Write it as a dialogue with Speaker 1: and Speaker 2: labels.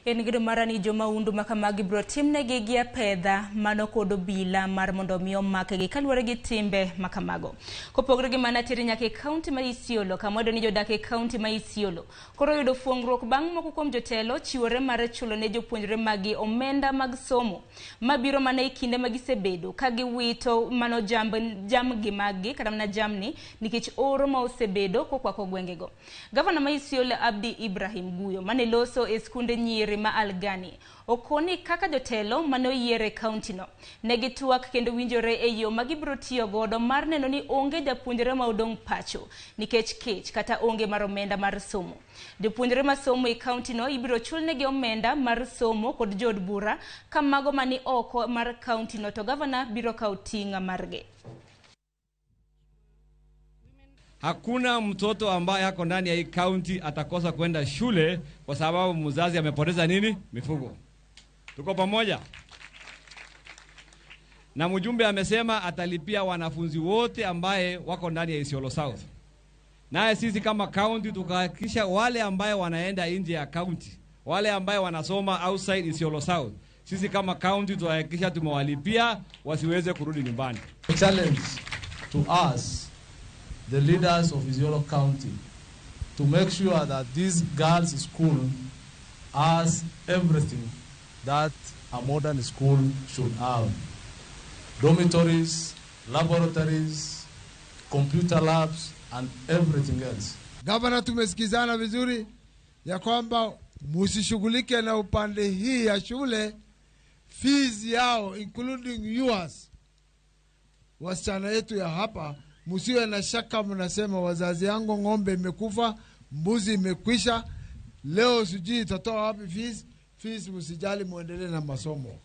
Speaker 1: En gedo mara ni jomahundu makamagi biro timnegi gi apedha mano kod obila mar mondo mi omakgi kaluwore gi timbe makamago. Kopogore gi mano ateri nyaka e kaunti ma Isiolo kama wayudo ni jodak e kaunti ma Isiolo koro oyudo fuong'ruok bang' moko kuom jotelo chiwore mar chulo ne jopuonjre maggi omenda mag somo mabiro mana e kinde ma gisebedo ka giwito mano jamgi maggi kata mana jamni nikech oro ma osebedo kokwako gwengego. Gavana ma Isiolo Abdi Ibrahim Guyo mane loso e skunde nyiri ma Algani okoni kaka jotelo mane oyier e kaunti no ne gitwak kendo winjore e yo ma gibiro tiyo godo mar neno ni onge japuonjre ma odong' pacho nikech kech kata onge mar omenda mar somo. Jopuonjre ma somo e kaunti no ibiro chulnegi omenda mar somo kod jood bura ka mago mani oko mar kaunti no to gavana biro kawo ting' margi.
Speaker 2: Hakuna mtoto ambaye ako ndani ya hii kaunti atakosa kwenda shule kwa sababu mzazi amepoteza nini? Mifugo. Tuko pamoja? Na mjumbe amesema atalipia wanafunzi wote ambaye wako ndani ya Isiolo South. Naye sisi kama kaunti tukahakikisha wale ambaye wanaenda nje ya kaunti, wale ambaye wanasoma outside Isiolo South, sisi kama kaunti tutahakikisha tumewalipia wasiweze kurudi nyumbani.
Speaker 3: Challenge to us, the leaders of Isiolo County, to make sure that this girls' school has everything that a modern school should have. Dormitories, laboratories, computer labs, and everything else.
Speaker 4: Gavana, tumesikizana vizuri ya kwamba musishughulike na upande hii ya shule, fees yao including yours, wasichana yetu ya hapa, msiwe na shaka, mnasema wazazi yangu ng'ombe imekufa, mbuzi imekwisha, leo sijui itatoa wapi fees. Fees msijali, muendelee na masomo.